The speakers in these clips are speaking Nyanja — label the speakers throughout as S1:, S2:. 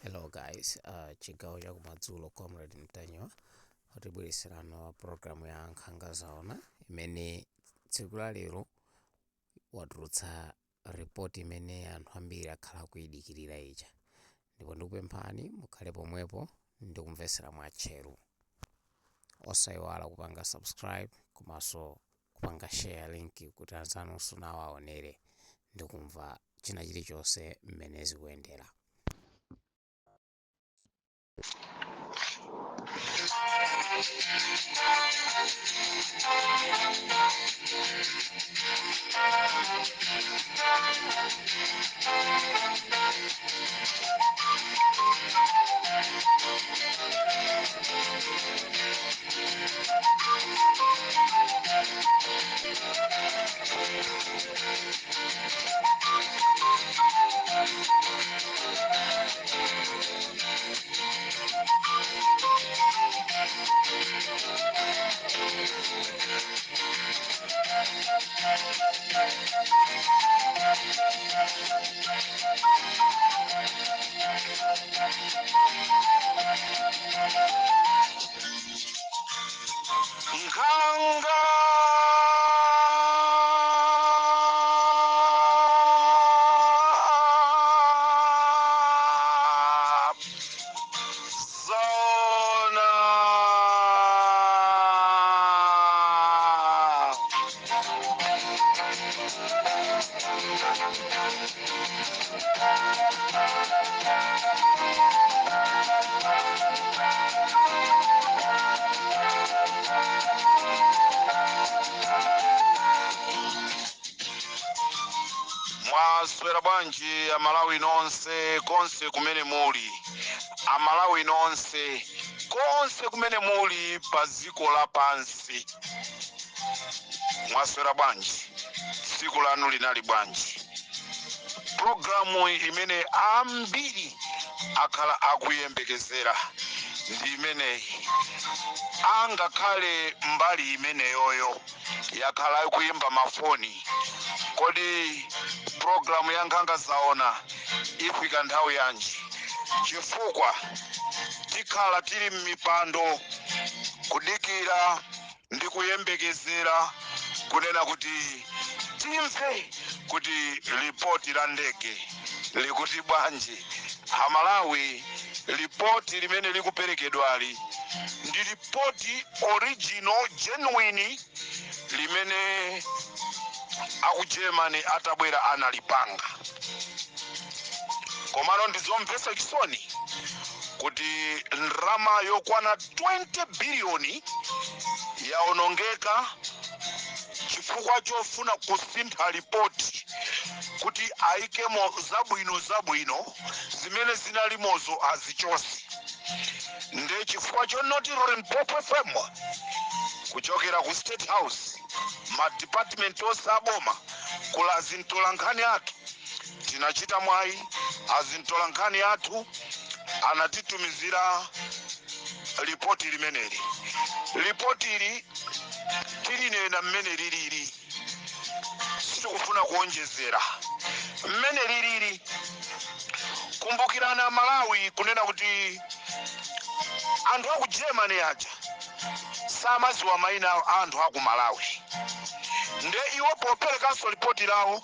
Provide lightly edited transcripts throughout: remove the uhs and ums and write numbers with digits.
S1: Hello guys, chigawo cha kumadzulo, Comrade Mtanyiwa watibweretserano programu ya Nkhanga Zaona, imene tsiku la lero watulutsa ripoti imene anthu ambiri akhala kuyidikirira ija. Ndipo ndikupemphani mukhale pomwepo ndikumvetsera mwatcheru, osayiwala kupanga subscribe komanso kupanga share link kuti anzanunso nawo aonere ndikumva china chilichonse mmene zikuyendera.
S2: Nkhanga Zaona. Mwaswera bwanji Amalawi nonse konse kumene muli? Amalawi nonse konse kumene muli pa dziko lapansi, mwaswera bwanji? Tsiku lanu linali bwanji? Programu imene ambiri akhala akuyembekezera ndi imeneyi. Angakhale mbali imeneyoyo yakhala ikuyimba mafoni, kodi programu ya Nkhanga Zaona ifika nthawi yanji? Chifukwa tikhala tili m'mipando kudikira ndi kuyembekezera kunena kuti timve kuti lipoti la ndege likuti bwanji. Amalawi, lipoti limene likuperekedwali ndi lipoti original genuine limene aku Germany atabwera analipanga. Komano ndizomvetsa chisoni kuti ndalama yokwana 20 biliyoni yaonongeka chifukwa chofuna kusintha lipoti kuti ayikemo zabwino zabwino, zimene zinalimozo azichose. Nde chifukwa chonoti Limpopo FM kuchokera ku State House, ma department onse aboma kula azintolankhani athu, tinachita mwayi, azintolankhani athu anatitumizira lipoti limeneli. Lipotili tilinena mmene lilili, sitikufuna kuonjezera mmene lilili. Kumbukirani Amalawi kunena kuti anthu aku Germany aja samaziwa mayina a anthu aku Malawi. Nde iwo poperekanso lipoti lawo,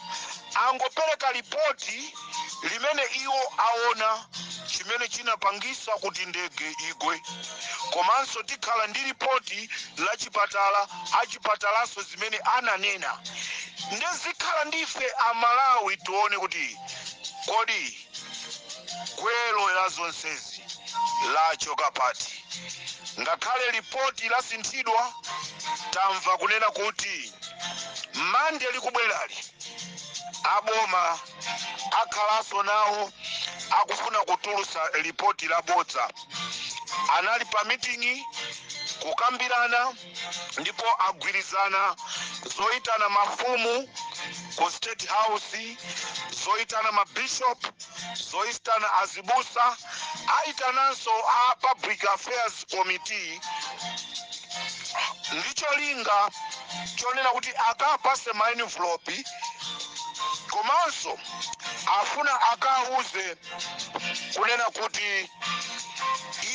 S2: angopereka lipoti limene iwo aona chimene chinapangisa kuti ndege igwe. Komanso tikhala ndi lipoti la chipatala, achipatalanso zimene ananena. Nde zikhala ndife Amalawi tione kuti kodi gwero la zonsezi lachoka pati. Ngakhale lipoti lasinthidwa, tamva kunena kuti Mande likubwerali aboma akhalanso nawo akufuna kutulusa lipoti labodza. Anali pa mitingi kukambirana ndipo agwirizana zoyitana mafumu ku State House, zoyitana mabishop, zoyitana azibusa, ayitananso a Public Affairs Committee ndi cholinga chonena kuti akapase ma envelope komanso Afuna akawuze kunena kuti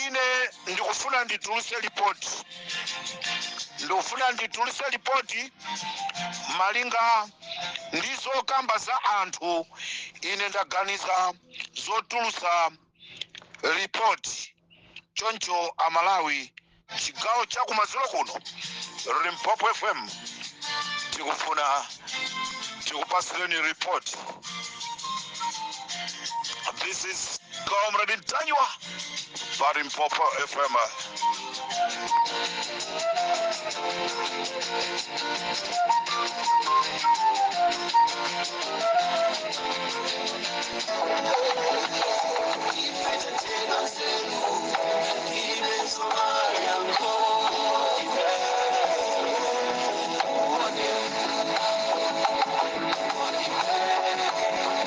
S2: ine ndikufuna ndituluse ripoti, ndikufuna ndituluse ripoti malinga ndi zokamba za anthu. Ine ndaganiza zotulusa ripoti. Choncho Amalawi, chigawo chakumadzulo kuno, Limpopo FM tikufuna tikupasireni report. This is Comrade Ntanyiwa pa Limpopo FM.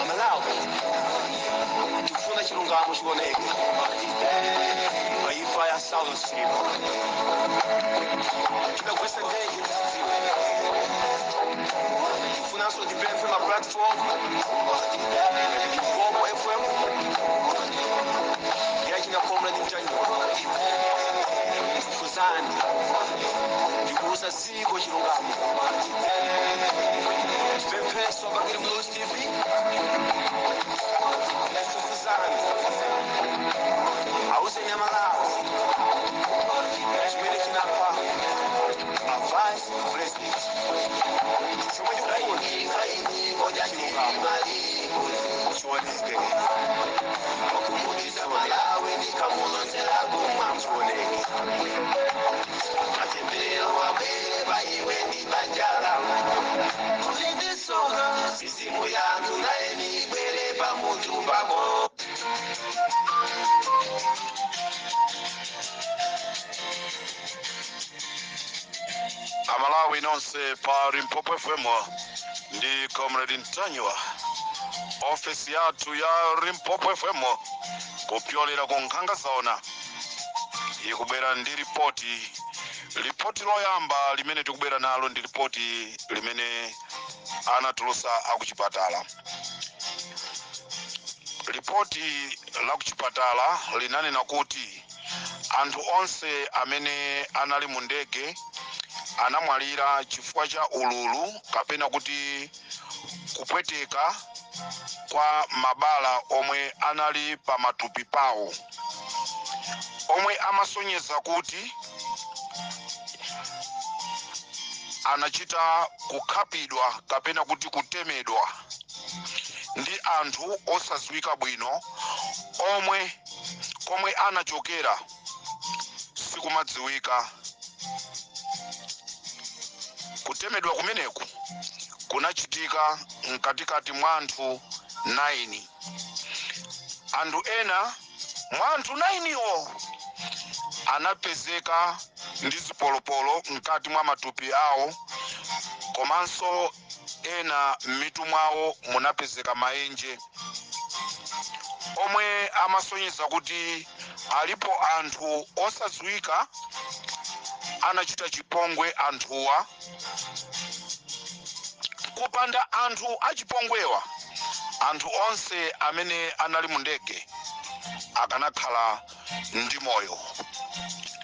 S3: Amalawi, tikufuna chilungamo chioneke pa imfa ya Saulos Chilima. Tidagwetsa ndege tidziwe. Tifunanso tipemphe ma platform, Limpopo FM yachina Comrade Ntanyiwa, fufuzani ndikuuza dziko chilungamo. Tipempheso Bakili Muluzi TV, fufuzani, auze Amalawi chimene chinapha a vice president. Chomwe chikufuna chilungamo chioneke, chioneke. Mizimu yanthu naye nibwere pamutu pako.
S2: Amalawi nonse pa Limpopo FM ndi Comrade Ntanyiwa, ofesi yathu ya Limpopo FM kupyolera ku Nkhanga Zaona ikubwera ndi ripoti. Ripoti loyamba limene tikubwera nalo ndi ripoti limene anatulusa akuchipatala. Ripoti la kuchipatala linanena kuti anthu onse amene anali mu ndege anamwalira chifukwa cha ululu kapena kuti kupweteka kwa mabala omwe anali pa matupi pawo, omwe amasonyeza kuti anachita kukhapidwa kapena kuti kutemedwa ndi anthu osadziwika bwino, omwe komwe anachokera sikumadziwika. Kutemedwa kumeneku kunachitika mkatikati mwa anthu 9. Anthu ena mwa anthu 9 wo anapezeka ndi zipolopolo mkati mwa matupi awo, komanso ena m'mitu mwawo munapezeka maenje omwe amasonyeza kuti alipo anthu osadziwika anachita chipongwe anthuwa. Kupanda anthu achipongwewa, anthu onse amene anali mu ndege akanakhala ndi moyo.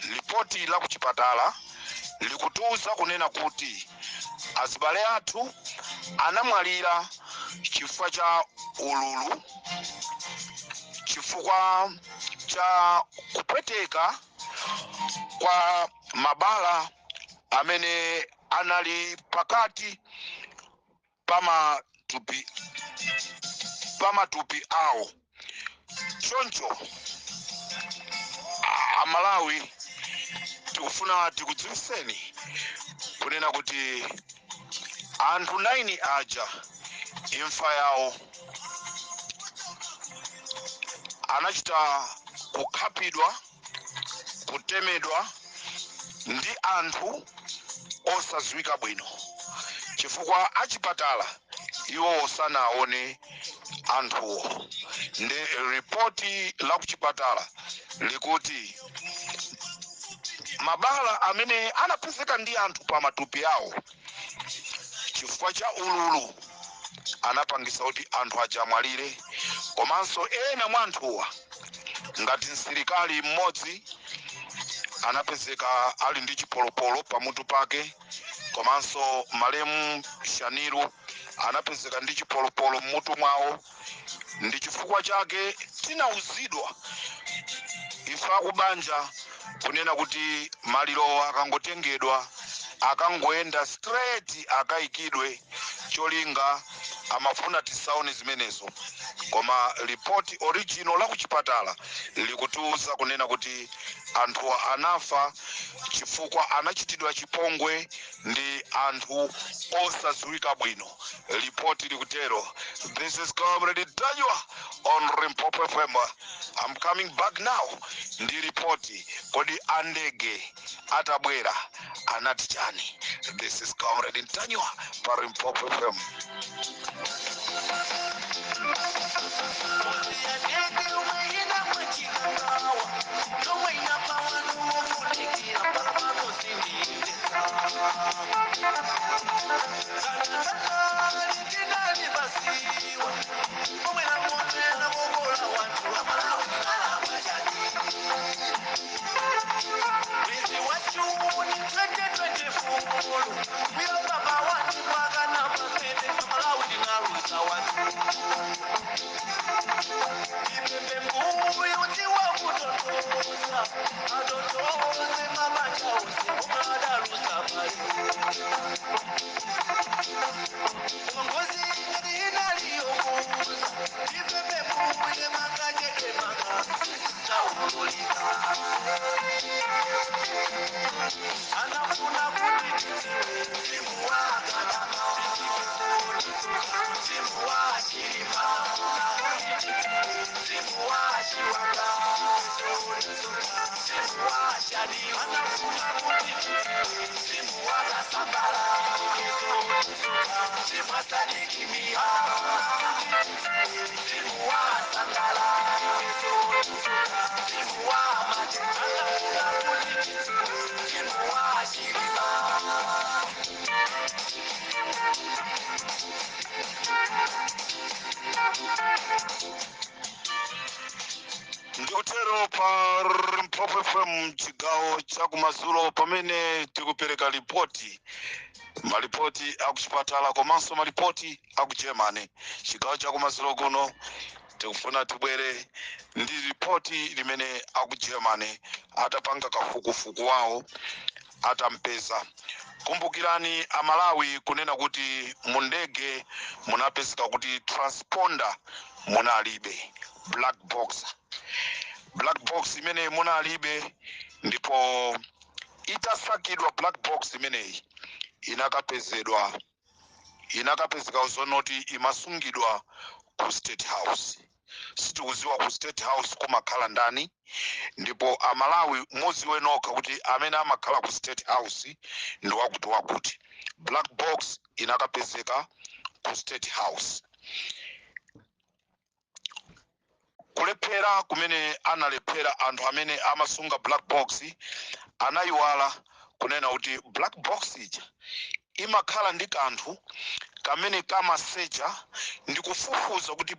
S2: Lipoti la kuchipatala likutiuza kunena kuti azibale athu anamwalira chifukwa cha ululu, chifukwa cha kupweteka kwa mabala amene anali pakati pamatupi awo. Choncho Amalawi, tikufuna tikudziwiseni kunena kuti anthu 9 aja imfa yawo anachita kukhapidwa, kutemedwa ndi anthu osadziwika bwino, chifukwa achipatala iwo sanaone anthuwo. Ndi ripoti la kuchipatala likuti mabala amene anapezeka ndi anthu pa matupi awo chifukwa cha ululu. Anapangisa kuti anthu aja amwalire, komanso ena mwa anthuwa, ngati msilikali mmodzi, anapezeka ali ndi chipolopolo pamutu pake, komanso malemu Shaniru anapezeka ndi chipolopolo mmutu mwawo. Ndi chifukwa chake tinauzidwa ife akubanja kunena kuti maliro akangotengedwa, akangoenda straight akayikidwe. Cholinga amafuna tisaone zimenezo, koma ripoti original la kuchipatala likutiuza kunena kuti anthuwa anafa chifukwa anachitidwa chipongwe ndi anthu osadziwika bwino. Ripoti likutero. This is Comrade Ntanyiwa on Limpopo FM. I'm coming back now ndi ripoti. Kodi andege atabwera anati chani? This is Comrade Ntanyiwa pa Limpopo FM. Ndikutero pa Limpopo FM, chigawo chakumadzulo, pamene tikupereka ripoti, malipoti akuchipatala komanso malipoti aku Germany. Chigawo chakumadzulo kuno tikufuna tibwere ndi ripoti limene aku Germany atapanga kafukufuku wawo atampeza. Kumbukirani Amalawi kunena kuti mu ndege munapezeka kuti transponder munalibe, black box. Black box imene munalibe, ndipo itasakidwa black box imeneyi inakapezedwa, inakapezeka zonoti imasungidwa ku State House. Sitikuziwa ku State House kumakhala ndani, ndipo Amalawi muziwe nokha kuti amene amakhala ku State House ndi wakuti wakuti. Black box inakapezeka ku State House. Kulephera kumene analephera anthu amene amasunga black box, anayiwala kunena kuti black box ija imakhala ndi kanthu kamene kamasecha ndi kufufuza kuti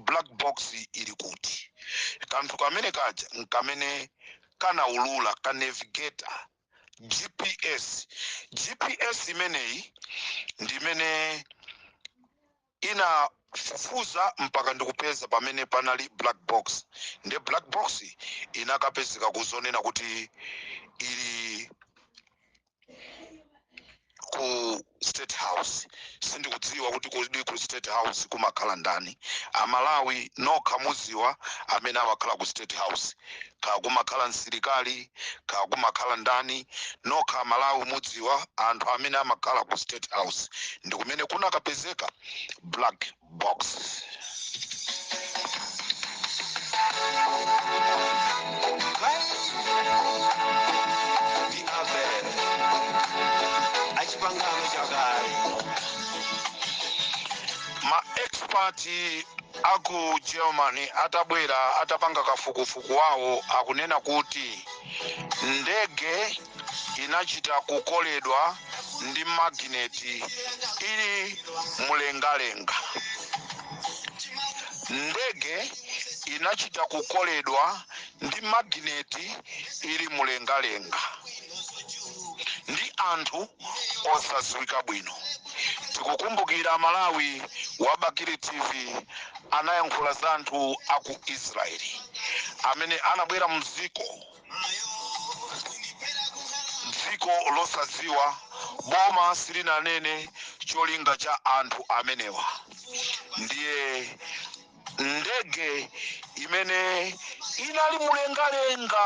S2: black box ili kuti. Kanthu kamene kaja nkamene kanaulula ka navigator GPS. GPS imeneyi ndi imene inafufuza mpaka ndikupeza pamene panali black box. Ndi black box inakapezeka kuzonena kuti ili ku State House. Sindikudziwa kuti kodi ku State House kumakhala ndani. Amalawi nokha muziwa amene amakhala ku State House, kaya kumakhala msilikali, kaya kumakhala ndani. Nokha Amalawi mudziwa anthu amene amakhala ku State House, ndi kumene kunakapezeka black box.
S3: Ndi Abel achipangano chakale.
S2: Ma expert aku Germany atabwera, atapanga kafukufuku wawo, akunena kuti ndege inachita kukoledwa. ndi magineti ili mlengalenga. Ndege inachita kukoledwa ndi magineti ili mlengalenga ndi anthu osadziwika bwino. Tikukumbukira Malawi wa Bakili TV anayankhula za anthu aku Israeli amene anabwera mdziko dziko losadziwa, boma silinanene cholinga cha anthu amenewa. Ndiye ndege imene inali mlengalenga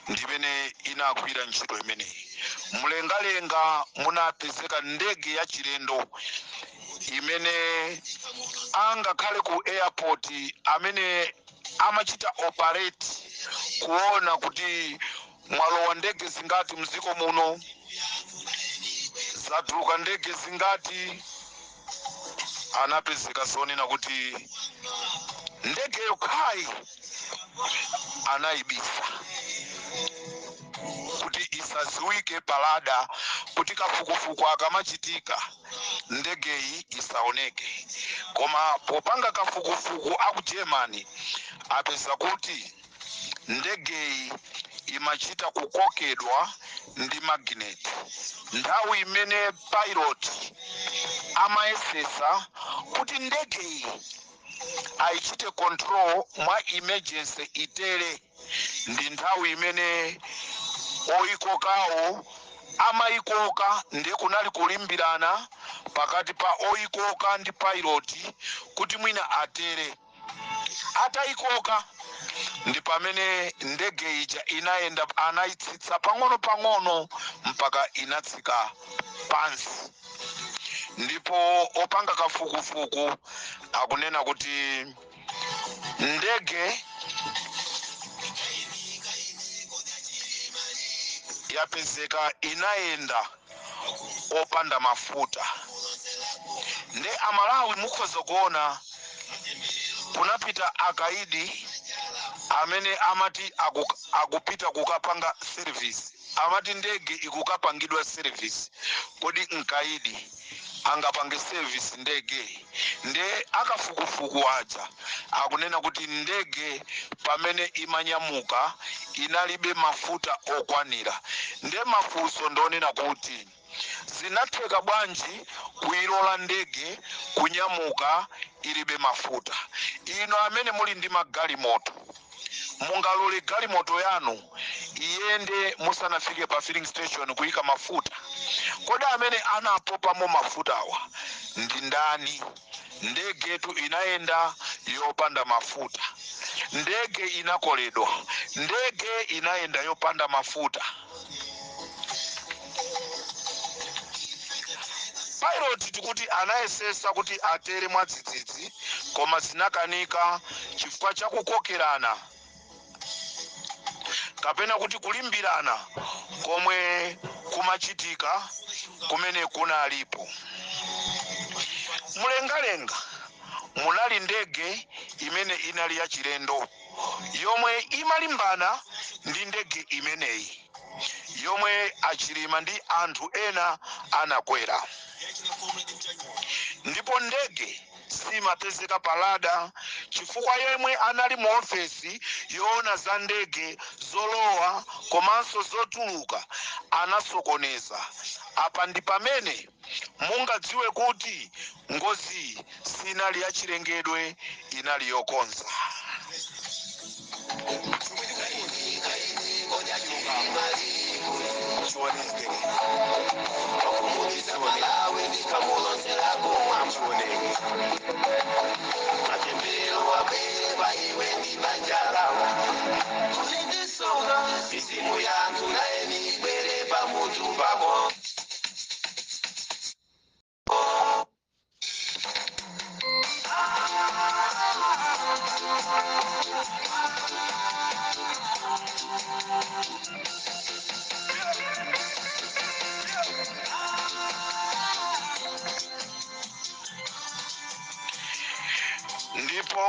S2: ndimene inagwira ntchito imeneyi. Mlengalenga munapezeka ndege ya chilendo imene angakhale ku airport amene amachita operate kuona kuti mwalowa ndege zingati mdziko muno, zatuluka ndege zingati. Anapezeka zonena kuti ndege yokhayi anayibisa kuti isaziwike pa radar, kuti kafukufuku akamachitika ndegeyi isaoneke. Koma popanga kafukufuku aku Germany apeza kuti ndegeyi imachita kukokedwa ndi magineti nthawi imene pilot amayesesa kuti ndegeyi ayichite control mwa emergency itere, ndi nthawi imene oyikokawo amayikoka. Ndiye kunali kulimbirana pakati pa oyikoka ndi pilot kuti mwina atere. Atayikoka ndi pamene ndege ija inayenda, anayitsitsa pang'ono pang'ono mpaka inatsika pansi. Ndipo opanga kafukufuku akunena kuti ndege yapezeka inayenda opanda mafuta. Nde Amalawi mukhoza kuona kunapita akaidi amene amati akupita kukapanga service, amati ndege ikukapangidwa service. Kodi mkaidi angapange service ndege? Nde akafukufuku aja akunena kuti ndege pamene imanyamuka inalibe mafuta okwanira. Nde mafunso ndonena kuti zinatheka bwanji kuilola ndege kunyamuka ilibe mafuta? Ino amene muli ndi magalimoto, mungalole galimoto yanu iyende musanafike pa filling station kuyika mafuta? Kodi amene anapopamo mafutawa ndi ndani? Ndegetu inayenda yopanda mafuta, ndege inakoledwa, ndege inayenda yopanda mafuta. Pilot tikuti anayesesa kuti atere mwadzidzidzi, koma zinakanika chifukwa chakukokerana kapena kuti kulimbirana komwe kumachitika kumene kunalipo. Mlengalenga munali ndege imene inali yachilendo yomwe imalimbana ndi ndege imeneyi yomwe Achilima ndi anthu ena anakwera, ndipo ndege simapezeka pa radar chifukwa yemwe anali mu ofesi yoona za ndege zolowa komanso zotuluka anasokoneza. Apa ndi pamene mungadziwe kuti ngozi sinali yachilengedwe, inali yokonza.
S3: Chioneke, chioneke, machembero wabwere paiwe ndi banja lawo. Mizimu yanthu naye nibwere pamutu pako.
S2: Ndipo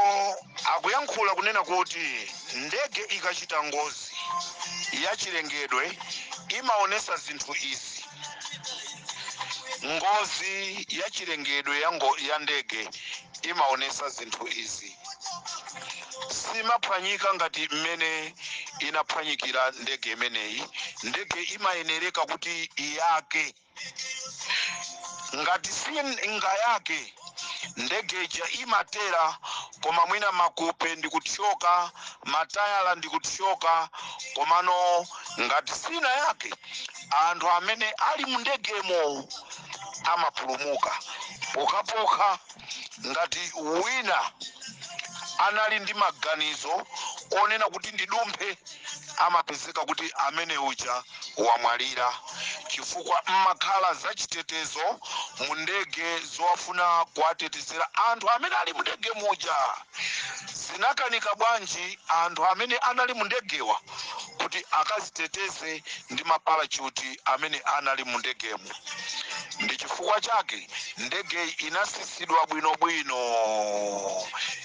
S2: akuyankhula kunena kuti ndege ikachita ngozi yachilengedwe imaonesa zinthu izi. Ngozi ya chilengedwe ya ndege imaonesa zinthu izi. Simaphwanyika ngati mmene inaphwanyikira ndege imeneyi. Ndege imayenereka kuti iyake. Ngati si ingayake, ndege ija imatera, koma mwina makupe ndi kuthyoka, matayala ndi kuthyoka. Komano ngati sina yake, anthu amene ali mu ndegemo amapulumuka, pokhapokha ngati wina anali ndi maganizo onena kuti ndidumphe, amapezeka kuti amene uja wamwalira, chifukwa mmakhala zachitetezo mu ndege zowafuna kuwatetezera anthu amene ali mu ndege muja. Zinakanika bwanji anthu amene anali mu ndegewa kuti akaziteteze ndi maparachuti amene anali mu ndegemo? Ndi chifukwa chake ndege inasisidwa bwinobwino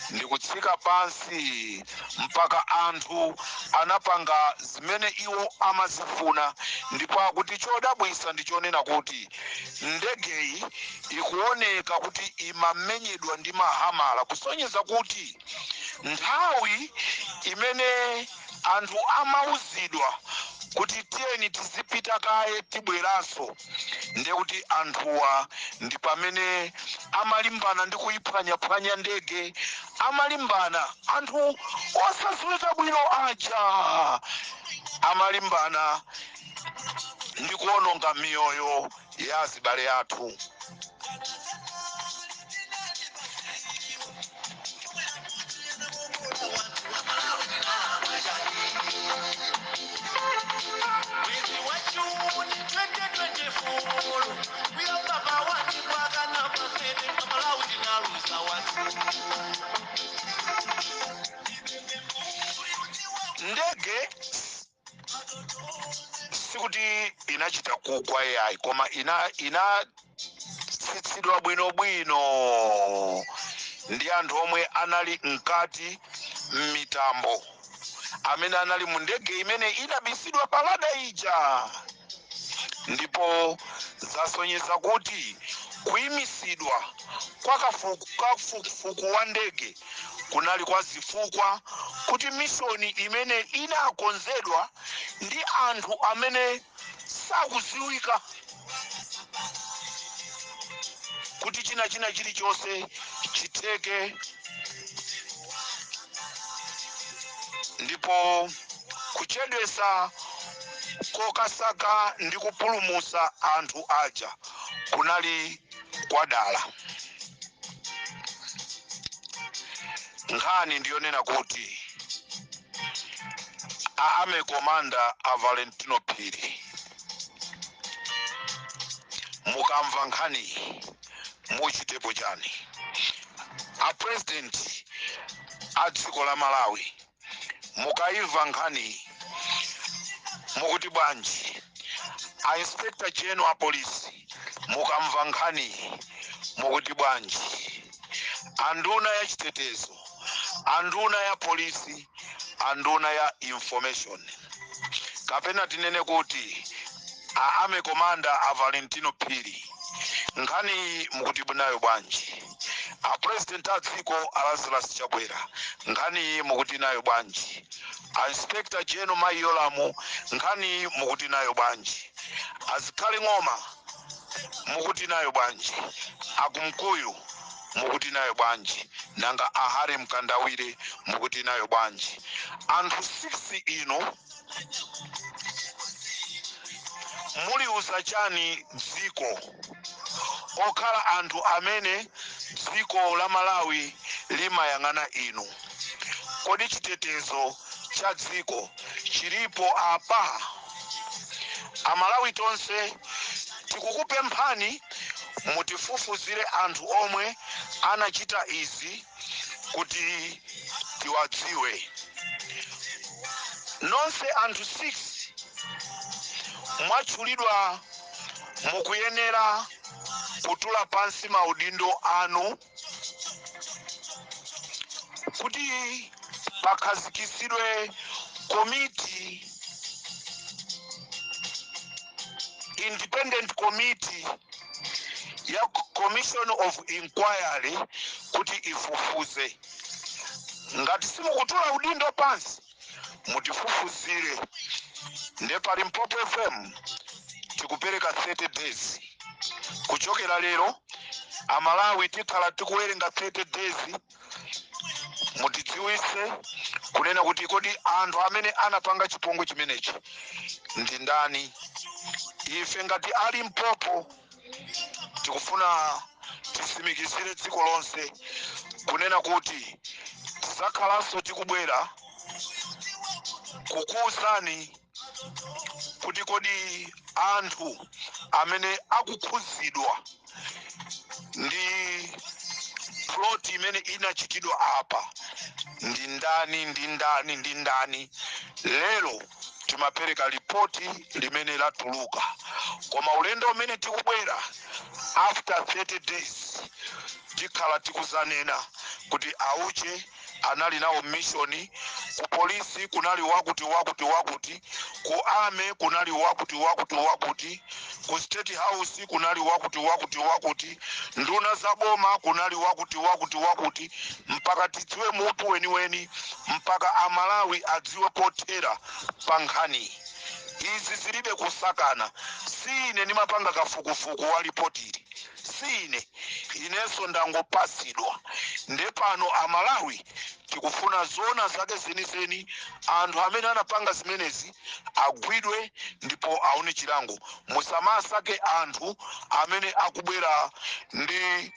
S2: ndi kutsika pansi mpaka anthu anapanga zimene iwo amazifuna. Ndipo akuti chodabwisa ndi chonena kuti ndegeyi ikuoneka kuti imamenyedwa ndi mahamala, kusonyeza kuti nthawi imene anthu amauzidwa kuti tiyeni tizipita kaye, tibweranso, ndiye kuti anthuwa ndi pamene amalimbana ndi kuyiphwanyaphwanya ndege. Amalimbana anthu osadziwika bwino aja, amalimbana ndi kuononga miyoyo ya azibale athu.
S3: Mwezi wa Juni 2024, kuyamba pa 1 mpaka pa 7, Malawi tinaluza watu.
S2: Ndege sikuti inachita kugwa yayi, koma inatsitsidwa bwinobwino ndi anthu omwe anali mkati m'mitambo, amene anali mu ndege imene inabisidwa pa radar ija. Ndipo zasonyeza kuti kuyimisidwa kwa kafukufuku wa ndege kunali kwa zifukwa kuti mission imene inakonzedwa ndi anthu amene sakuziwika, kuti china chilichonse chitheke. Ndipo kuchedwesa kokasaka ndi kupulumusa anthu aja kunali kwadala. Nkhani ndiyonena kuti a Army Commander a Valentino Phiri, mukamva nkhani muchitepo chani? A President a dziko la Malawi, mukaimva nkhani mukuti bwanji? A Inspector General a Police, mukamva nkhani mukuti bwanji? Anduna ya chitetezo, anduna ya polisi, anduna ya information, kapena tinene kuti a Army Commander a Valentino Phiri, nkhani mukuti nayo bwanji? A President a dziko a Lazarus Chakwera, nkhani mukuti nayo bwanji? A Inspector General Mayi Yolamu, nkhani mukuti nayo bwanji? Azikhale Ng'oma, mukuti nayo bwanji? Akumkuyu, mukuti nayo bwanji? Nanga a Harry Mkandawire, mukuti nayo bwanji? Anthu 6 ino muliuza chani dziko, okhala anthu amene dziko la Malawi limayang'ana inu? Kodi chitetezo cha dziko chilipo apa? Amalawi tonse tikukupemphani mutifufuzire anthu omwe anachita izi kuti tiwadziwe. Nonse anthu 6 mwatchulidwa mukuyenera kutula pansi maudindo anu kuti pakhazikitsidwe komiti, independent committee. ya Commission of Inquiry kuti ifufuze. Ngati simukutula udindo pansi, mutifufuzire. Nde pa Limpopo FM tikupereka 30 days kuchokera lero. Amalawi, tikhala tikuwerenga 30 days, mutidziwise kunena kuti kodi anthu amene anapanga chipongwe chimenechi ndi ndani? Ife ngati a Limpopo tikufuna tisimikizire dziko lonse kunena kuti tizakhalanso tikubwera kukuwuzani kuti kodi anthu amene akukhuzidwa ndi plot imene inachitidwa apa ndi ndani, ndi ndani, ndi ndani. Lero timapereka ripoti limene latuluka, koma ulendo umene tikubwera after 30 days tikhala tikuzanena kuti auche anali nawo mission, ku polisi kunali wakuti, wakuti, wakuti, ku army kunali wakuti, wakuti, wakuti, ku State House kunali wakuti, wakuti, wakuti, nduna za boma kunali wakuti, wakuti, wakuti, mpaka tidziwe mutu weniweni, mpaka Amalawi adziwe pothera pa nkhani izi. Zilibe kusakana. Si ine ndimapanga kafukufuku wa ripotili, si ine, inenso ndangopasidwa. Nde pano Amalawi tikufuna zona zake zenizeni. Anthu amene anapanga zimenezi agwidwe ndipo aone chilango. Musamasake anthu amene akubwera ndi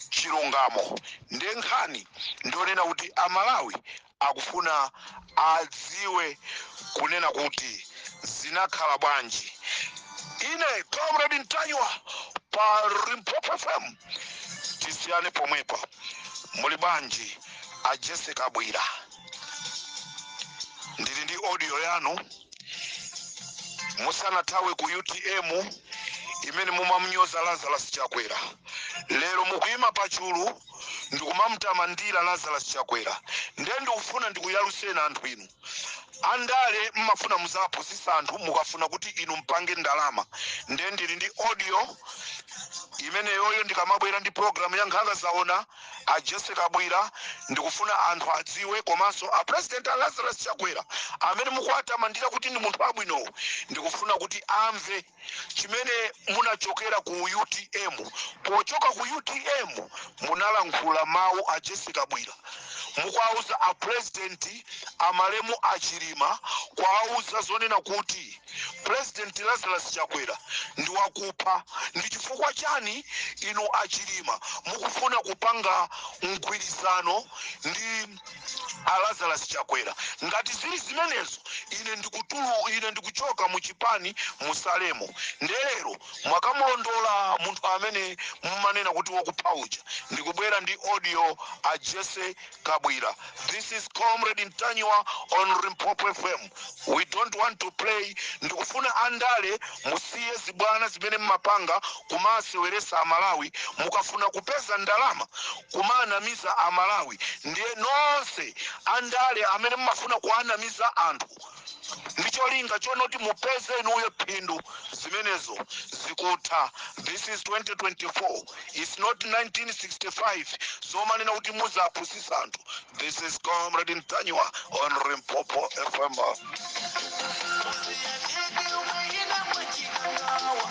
S2: chilungamo. Ndi nkhani ndionena kuti Amalawi akufuna adziwe kunena kuti zinakhala bwanji. Ine Comrade Ntanyiwa pa Limpopo FM, tisiyane pomwepa. Muli bwanji a Jessica Bwira? Ndili ndi audio yanu musanathawe ku UTM imene mumamnyoza Lazarus Chakwera. Lero mukuyima pachulu ndikumamtamandira Lazarus Chakwera. Ndiye ndikufuna ndikuyaluseni anthu inu andale, mmafuna muzaphunzitsa anthu mukafuna kuti inu mpange ndalama. Ndiye ndili ndi audio imeneyoyo. Ndikamabwera ndi program ya Nkhanga Zaona, a Jessica Bwira, ndikufuna anthu adziwe, komanso a President a Lazarus Chakwera amene mukuwatamandira kuti ndi munthu abwinowo, ndikufuna kuti amve chimene munachokera ku UTM. Pochoka ku UTM munalankhula mawu a Jessica Bwira, mukuwauza a President amalemu Achilima, kuwauza zonena kuti President Lazarus Chakwera ndi wakupha. Ndi chifukwa chani inu Achilima mukufuna kupanga mgwirizano ndi a Lazarus Chakwera? Ngati zili zimenezo, ine ndikutulu, ine ndikuchoka muchipani musalemo. Ndelero mwakamulondola munthu amene mumanena kuti wakupha uja. Ndikubwera ndi audio a Jesse Kabwira. This is Comrade Ntanyiwa on Limpopo FM. We don't want to play. Ndikufuna andale musiye zibwana zimene mmapanga kumaseweresa Amalawi mukafuna kupeza ndalama, kumanamiza Amalawi. Ndiye nonse andale amene mmafuna kuanamiza anthu ndi cholinga chonoti mupeze inuyo phindu, zimenezo zikutha. This is 2024, it's not 1965 zomanena kuti muzaphunzitsa anthu. This is Comrade Ntanyiwa on Limpopo FM.
S3: Yomwe inamwachikakawa,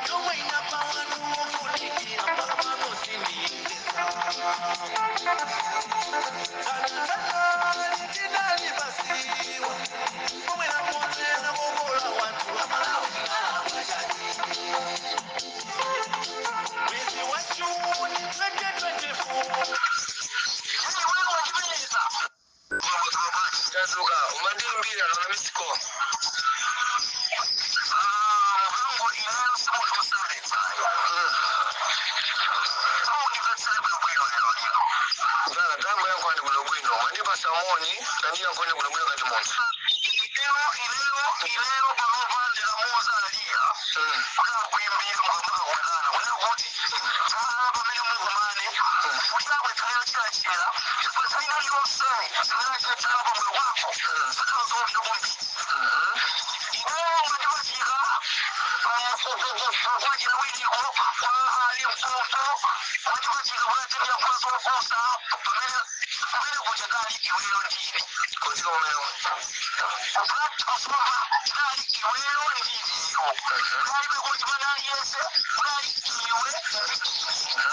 S3: yomwe inapawanu wofunikira, mpaka pano sindiyengeza. Tinalipasiwa pomwe napotera kokola wanthu Amalawi alabwachati mwezi wa Juni 2024.
S4: Tazuka, umandiimbira naona misiko. Mhango ineyo simunthu woseweretsa. Simundimvetsere bwinobwino lero lino. Dala tango yankhwani bwinobwino, mwandipasa moni, tandiyankhwani bwinobwino ngati munthu. Ineyo panopa ndikamuuza Aliya kuti akuimbira mukamakakwatana, kunena kuti tsala pamene mukumane kuti akwekhaleyo chilachila, chifukwa nthawi iliyonse zimene achitetsera pamoyo wako zikhala zoopsa kwambiri. Ineyo ngandipachika kwachira witiko kwa ali mkulu. Umene kuplatform kunali iweyo ndi ineyo, kunalibe kuti panali yense, kunali iwe ndi ine.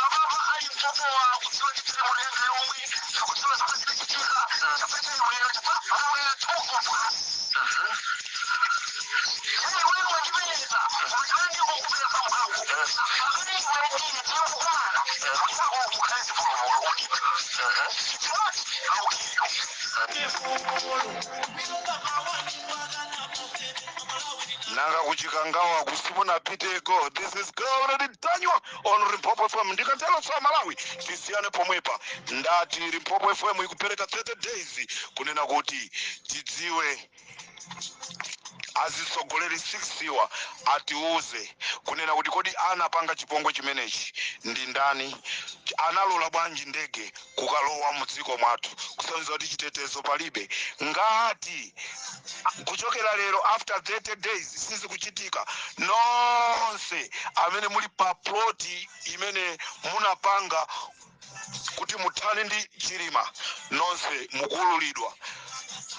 S4: Apapa ali mpopowa kudziwa nditiri mulenga yomwe kudziwa zomwe zinachitika chifukwa iweyo, chifukwa iweyo tokopa. Iweyo wandipeza, koma chimene ndikukupeza mkango pamene iwe ndine tikukumana kuti ako kukhale zipolopolo undipe. It's not I'll kill you.
S2: Nanga kuchikangawa kusimunapiteko? This is Comrade Ntanyiwa on Limpopo FM. Ndikatero sa Malawi, tisiyane pomwepa. Ndati Limpopo FM ikupereka 30 days kunena kuti tidziwe azitsogoleri 6 wa atiuze kunena kuti kodi anapanga chipongwe chimenechi ndi ndani, analola bwanji ndege kukalowa mudziko mwathu, kusonyeza kuti chitetezo palibe. Ngati kuchokera lero after 30 days sizikuchitika, nonse amene muli pa plot imene munapanga kuti muthane ndi Chilima, nonse mukuululidwa.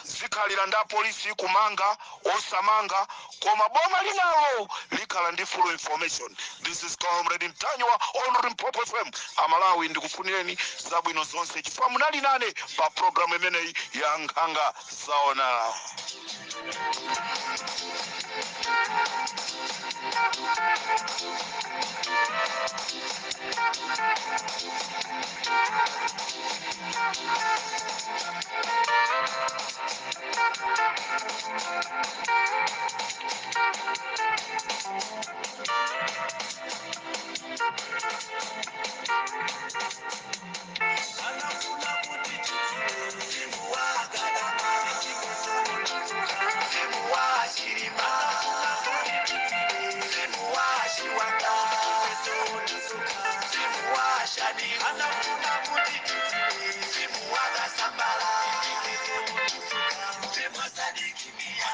S2: Zikhalira ndi apolisi kumanga osamanga, koma boma linalo likhala ndi full information. This is Comrade Ntanyiwa on Limpopo FM. Amalawi, ndikufunireni zabwino zonse chifukwa munali nane pa programu imeneyi ya Nkhanga Zaona.
S3: Anafuna kuti mzimu wa Gadama, mzimu wa Chilima, mzimu wa Chiwanda, mzimu wa Shadi. Anafuna kuti mzimu wa Kasambala, mzimu wa Sadiki Mia.